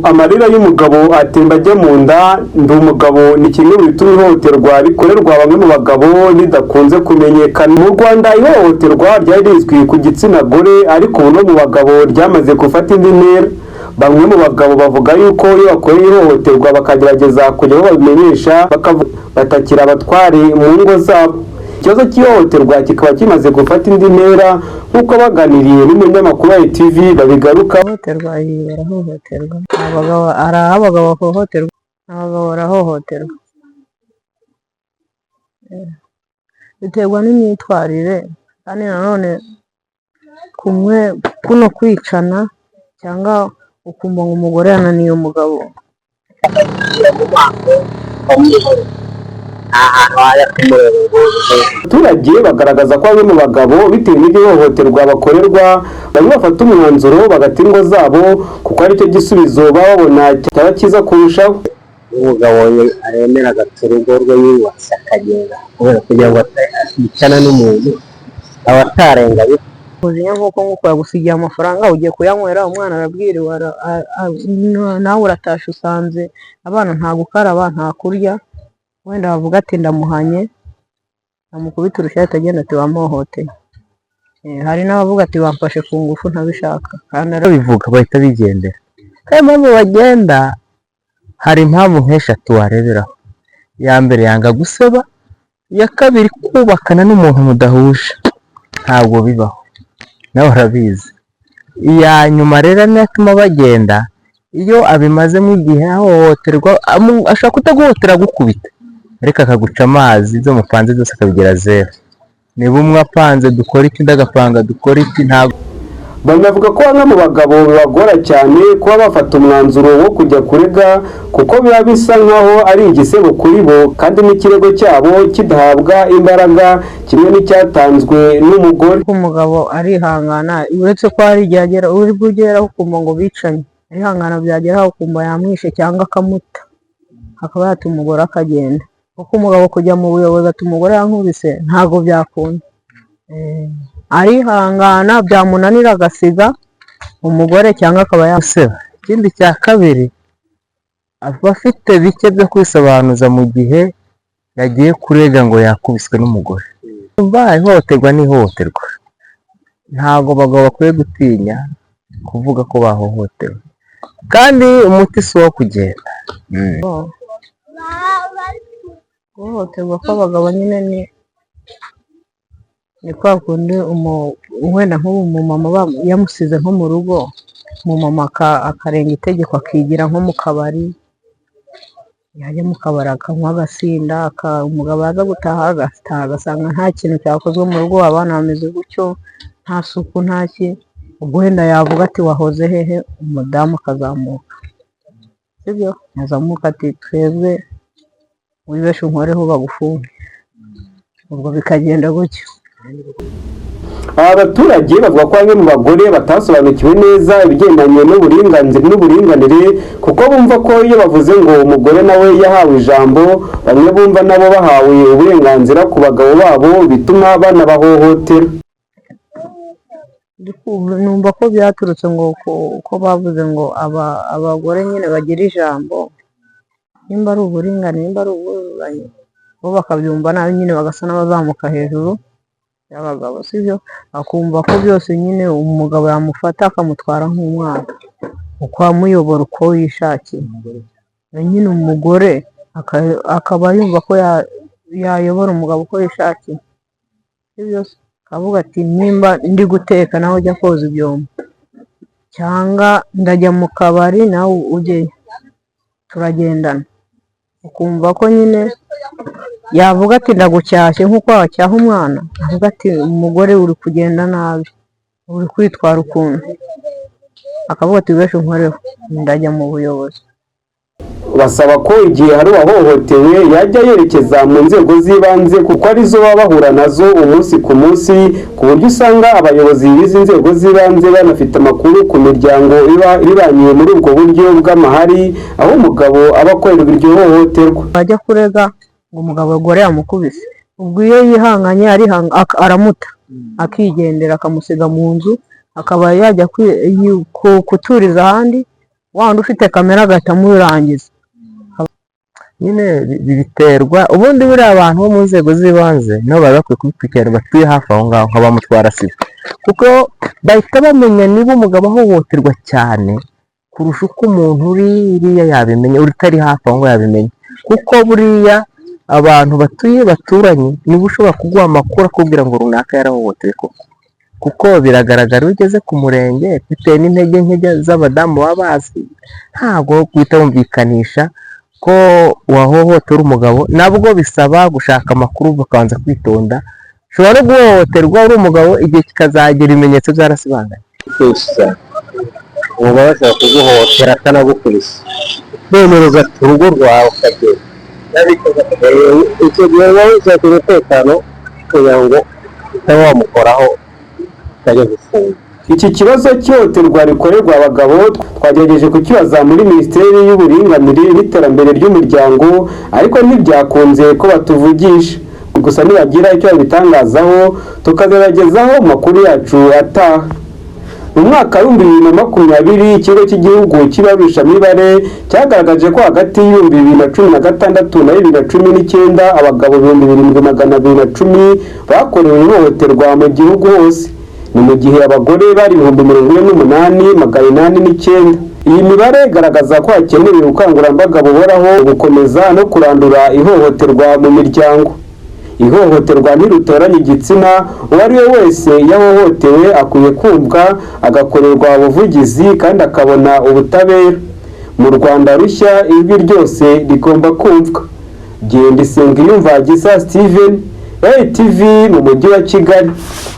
Amarira y'umugabo atemba ajya mu nda. Ndi umugabo ni kimwe mu bituma ihohoterwa rikorerwa bamwe mu bagabo ridakunze kumenyekana. Mu Rwanda ihohoterwa ryari rizwi ku gitsina gore, ariko ubu no mu bagabo ryamaze gufata indi ntera. Bamwe mu bagabo bavuga yuko iyo bakoreye ihohoterwa bakagerageza kujya aho babimenyesha, batakira abatware mu ngo zabo. Ikibazo cy'ihohoterwa kikaba kimaze gufata indi ntera, nk'uko baganiriye n'umunyamakuru wa TV babigaruka. Ihohoterwa, iyi barahohoterwa abagabo. Hari aho abagabo bahohoterwa, abagabo barahohoterwa. Biterwa n'imyitwarire, kandi nanone kumwe kuno kwicana, cyangwa ukumva ngo umugore yananiye umugabo. Mu maso ukamwihorera, nta hantu wajya kumureba ngo Abaturage bagaragaza ko bamwe mu bagabo, bitewe n'iryo hohoterwa bakorerwa, bamwe bafata umwanzuro bagata ingo zabo, kuko aricyo gisubizo baba babona cyaba cyiza kurushaho. Umugabo aremera agata urugo rwe yubatse akagenda kubera kugira ngo aticana n'umuntu, aba atarenganye. Umujinya nk'uko yagusigiye amafaranga, ugiye kuyanywera, umwana arabwiriwe, nawe uratashe, usanze abana nta gukaraba, nta kurya. Wenda bavuga ati ndamuhanye, amukubita urushyi, ahita agenda ati bamuhohoteye. Hari n'abavuga ati bamfashe ku ngufu ntabishaka kandi ari Babivuga bahita bigendera. Kandi impamvu bagenda, hari impamvu nk'eshatu wareberaho. Iya mbere, yanga guseba. Iya kabiri, kubakana n'umuntu mudahuje ntabwo bibaho, nawe urabizi. Iya nyuma rero niyo atuma bagenda, iyo abimazemo igihe ahohoterwa, ashobora kutaguhotera agukubita, ariko akaguca amazi, ibyo mupanze byose akabigira zeru. Niba umwe apanze dukora iki, undi agapanga dukora iki, ntabwo Banavuga ko bamwe mu bagabo bibagora cyane kuba bafata umwanzuro wo kujya kurega, kuko biba bisa nkaho ari igisebo kuri bo, kandi n'ikirego cyabo kidahabwa imbaraga kimwe n'icyatanzwe n'umugore. Umugabo arihangana, uretse ko hari igihe agera uri bugeraho ukumva ngo bicanye. Arihangana, byageraho ukumva yamwishe cyangwa akamuta, akaba yata umugore akagenda, kuko umugabo kujya mu buyobozi ati umugore yankubise, ntabwo byakunda. Arihangana, byamunanira agasiga umugore cyangwa akaba guseba. Ikindi cya kabiri, aba afite bike byo kwisobanuza mu gihe yagiye kurega ngo yakubiswe n'umugore. Umva, ihohoterwa ni ihohoterwa, ntabwo abagabo bakwiye gutinya kuvuga ko bahohotewe, kandi umuti si uwo kugenda. Guhohoterwa kw'abagabo nyine ni kwa kundi wenda nk'ubu umumama yamusize nko mu rugo, umumama akarenga itegeko, akigira nko mu kabari. Yajya mu kabari akanywa, agasinda, umugabo yaza gutaha, agataha agasanga nta kintu cyakozwe mu rugo, abana bameze gutyo, nta suku, nta ki. Ubwo wenda yavuga ati wahoze hehe? Umudamu akazamuka, sibyo? Yazamuka ati twebwe wibeshe unkoreho bagufunge. Ubwo bikagenda gutyo. Aba baturage bavuga ko bamwe mu bagore batasobanukiwe neza ibigendanye n'uburinganire n'uburinganire, kuko bumva ko iyo bavuze ngo umugore nawe yahawe ijambo, bamwe bumva nabo bahawe uburenganzira ku bagabo babo, bituma banabahohotera. Numva ko byaturutse ngo ko bavuze ngo abagore nyine bagira ijambo, nimba ari uburinganire, nimba ari ubwuzuzanye, bo bakabyumva nabi nyine, bagasa n'abazamuka hejuru y'abagabo, sibyo? Akumva ko byose nyine umugabo yamufata akamutwara nk'umwana, uko amuyobora uko yishakiye. Nyine umugore akaba yumva ko yayobora umugabo uko yishakiye, sibyo se? Akavuga ati nimba ndi guteka, nawe ujya koza ibyombo, cyangwa ndajya mu kabari, nawe ujyeyo, turagendana. Ukumva ko nyine yavuga ati ndagucyashye nk'uko wacyaha umwana, avuga ati umugore uri kugenda nabi, uri kwitwara ukuntu, akavuga ati wibeshe unkoreho, ndajya mu buyobozi. Basaba ko igihe hari uwahohotewe yajya yerekeza mu nzego z'ibanze, kuko arizo baba bahura nazo umunsi ku munsi, ku buryo usanga abayobozi b'izi nzego z'ibanze banafite amakuru ku miryango iba ibanye muri ubwo buryo bw'amahari, aho umugabo aba akorerwa iryo hohoterwa. Bajya kurega ngo umugabo gore yamukubise, ubwo iyo yihanganye aramuta akigendera, akamusiga mu nzu, akaba yajya kuturiza ahandi. Wa wundi ufite kamera agahita amurangiza. Nyine biterwa ubundi buriya abantu bo mu nzego z'ibanze nibo baba bakwiye kubikurikirana, batuye hafi aho ngaho nka ba mutwarasibo, kuko bahita bamenya niba umugabo ahohoterwa cyane kurusha uko umuntu uri iriya yabimenya, uri utari hafi aho ngaho yabimenya, kuko buriya abantu batuye baturanye niba ushobora kuguha amakuru akubwira ngo runaka yarahohotewe koko, kuko biragaragara iyo ugeze ku murenge bitewe n'intege nke z'abadamu baba bazi, ntabwo guhita wumvikanisha ko wahohotera umugabo, nabwo bisaba gushaka amakuru bakabanza kwitonda. Ushobora no guhohoterwa uri umugabo, igihe kikazagera ibimenyetso byarasibanganye. Kenshi cyane uba bashaka kuguhohotera atanagukubise, none ugata urugo rwawe ukagenda. Icyo gihe uba wishakira umutekano kugira ngo utaba wamukoraho utajya gufunga. Iki kibazo cy'ihohoterwa rikorerwa abagabo twagerageje kukibaza muri Minisiteri y'Uburinganire n'Iterambere ry'Umuryango, ariko ntibyakunze ko batuvugisha. Gusa nibagira icyo babitangazaho tukazabagezaho amakuru yacu ataha. Mu mwaka wa 2020, Ikigo cy'Igihugu cy'Ibarurishamibare cyagaragaje ko hagati ya 2016 na 2019 abagabo 7210 bakorewe ihohoterwa mu gihugu hose, ni mu gihe abagore bari 48,809. Iyi mibare igaragaza ko hakenewe ubukangurambaga buhoraho, gukomeza no kurandura ihohoterwa mu miryango. Ihohoterwa ntirutoranya igitsina, uwo ari we wese iyo ahohotewe akwiye kumvwa, agakorerwa ubuvugizi kandi akabona ubutabera. Mu Rwanda rushya, ijwi ryose rigomba kumvwa. Genda Isengiyumva Gisa Steven, ATV, mu mujyi wa Kigali.